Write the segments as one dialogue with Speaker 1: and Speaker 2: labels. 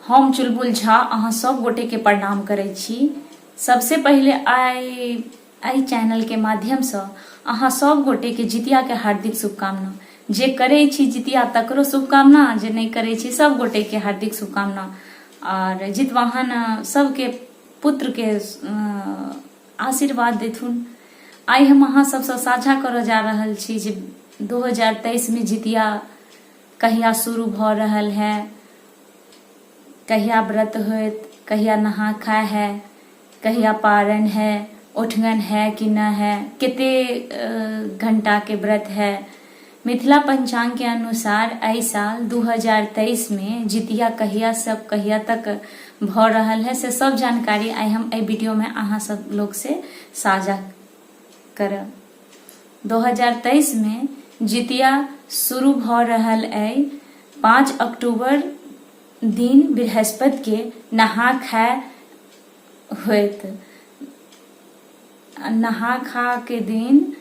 Speaker 1: हम चुलबुल झा अहाँ सब गोटे के प्रणाम करै छी। सबसे पहिले आइ एहि चैनल के माध्यम सँ अहाँ सब गोटे के जितिया के हार्दिक शुभकामना। जे करै छी जितिया तकरो शुभकामना, जे नहि करै छी सब गोटे के हार्दिक शुभकामना। और जितवाहन सबके पुत्र के आशीर्वाद देथुन। आइ हम अहाँ सबसँ साझा करऽ जा रहल छी जे 2023 में जितिया कहिया शुरू भऽ रहल है, कहिया व्रत होयत, कहिया नहा खाय है, कहिया पारण है, ओठगन है कि न है, कते घंटा के व्रत है। मिथिला पंचांग के अनुसार एहि साल 2023 में जितिया कहिया सब कहिया तक भऽ रहल है से सब जानकारी आइ हम एहि वीडियो में अहाँ सब लोग से साझा करब। 2023 में जितिया शुरू भऽ रहल अइ 5 अक्टूबर दिन बृहस्पति के नहा खाय होयत। नहा खा के दिन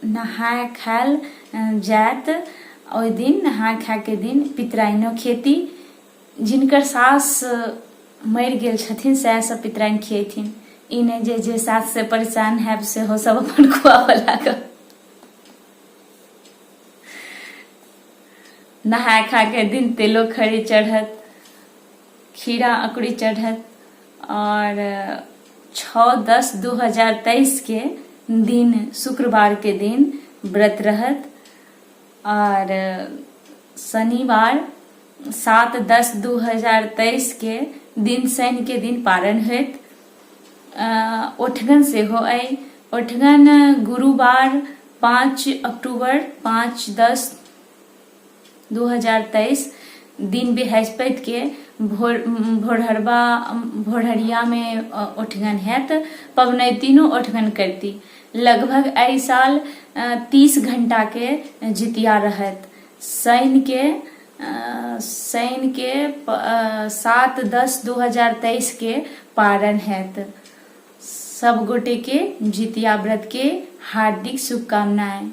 Speaker 1: नहाय खायल जायत। ओहि दिन नहा खाय के दिन पितराइनो खेती, जिनकर सास मरि गेल छथिन सएह सब पितराइन खियेथिन। ई नहि जे जे सास से परेशान हैब सेहो सब अपन खुआबऽ लागब। नहाय खा के दिन तेलो खरी चढ़त, खीरा अकुरी चढ़त। और 6/10/2023 के दिन शुक्रवार के दिन व्रत रहत। और शनिवार 7/10/2023 के दिन शनि के दिन पारण होयत। ओठगन सेहो अइ। ओठगन गुरुवार 5 अक्टूबर 5/10/2023 दिन बृहस्पति के भोरहरबा भोरहरिया में ओठगन हैत। पबनैतिनो ओठगन करती। लगभग एहि साल 30 घंटा के जितिया रहत। शनि के 7/10/2023 के पारण हैत। सब गोटे के जितिया व्रत के हार्दिक शुभकामनाएं।